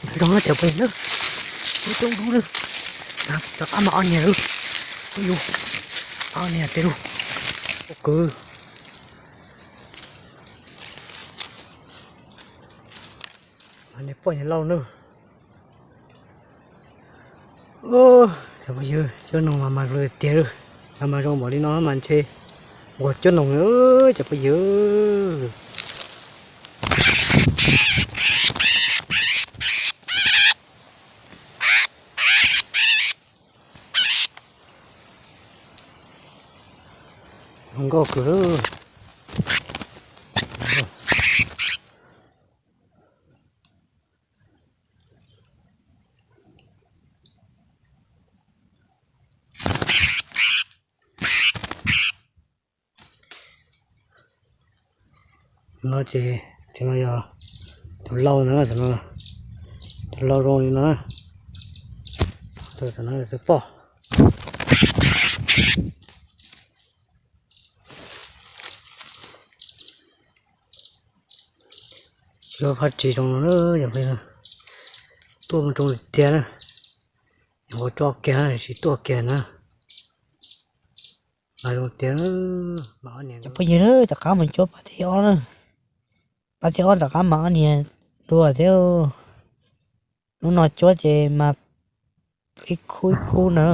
Zoo na cov phooj ywg na, coob coob lub na, rov qab mas ob niag lub, ua yus, ob niag tej lub, ua kwv. Mas niag poj niag lauj na. Cov phooj ywg, cuab noog mas mas zoo tiag tiag, mas mas zoo npaum li no mas ntshe nquag cuab noog cov phooj ywg. Zoo nkauj kawg. No ces, ces no yog tus lau ntawd, tus lau zoo li no na. Tus no tus poj. Cuab phab tsis zoo no na, yog li no tuaj mus zoo li tiag na. Yog ua tso kiag tsis tuaj kiag na. Mas zoo tiag. Cov phooj ywg na, rov qab mus cuab pab thib ob na. Pab thib ob rov qab mas ob niag dua thiab. Hnub no cuab ces mas ib khub ib khub na.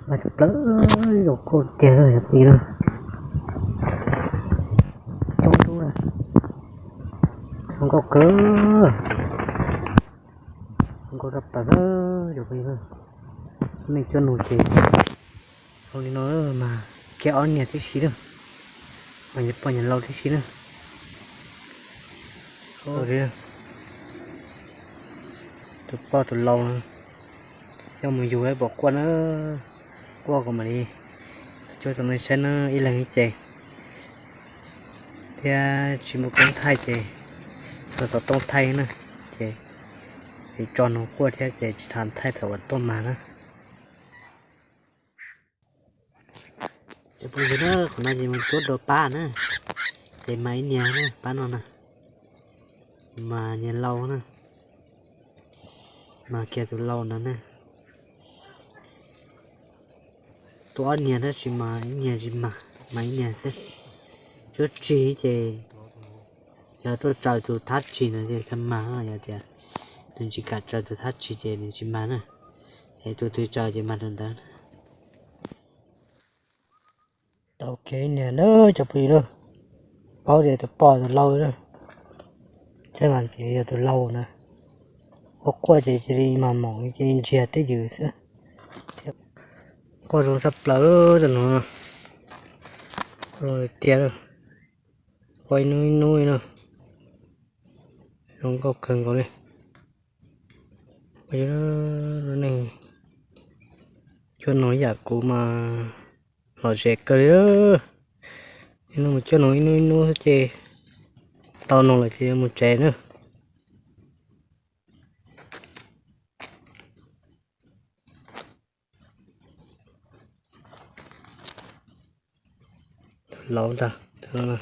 Mas tshaj plaws, zoo nkauj tiag li no. Coob dub na. Zoo nkauj kawg. Zoo nkauj tshaj plaws na. Cov phooj ywg, nej cuab noog ces zoo li no mas kiag ob niag tib si na. Mas nyias poj nyias lau tib si na. Tus poj tus lau no, yog mus yug pom quaj na, quaj kuv mam li cuab rau nej saib na, ib leeg ib ce. Thiab tsis muaj koob thaij ces txhua xov tooj thaij na, ces tso noog quaj thiab ces tsis tas thaij thaum uas tuaj mag na. Cov phooj ywg na, qhov no ces mas cuab dua pab na, ces mas ib niag na, pab no na, mas niag lau na, mas kiag tus lau ntawd na. Tua ob niag tab sis mas ib niag tsis mag, mas ib niag xwb. Cuab tsis ces yog tuaj tsaws tus thab tsis no ces thiaj mag, yog tias nws tsis kam tsaws tus thab tsis ces nws tsis mag na. Es tus twg tsaws ces mag tus ntawd. Tau kiag ib niag na cov phooj ywg na, paub tias tus poj tus lau na, thiab mas ces yog tus lau na. Ua quaj ces cia li mas moom cia li ntsiag twj ywm xwb. Quaj zoo tshaj plaws tus no, quaj zoo li tiag, quaj ib hnub ib hnub li na, zoo nkauj kawg nkaus li. Lub neej cuab noog ib yam kuv mas lom zem kawg li. Ib hnub mus cuab noog ib hnub ib hnub xwb ces tau noog lawm ces yuav mus tsev na. Tus laus ntag, tus no.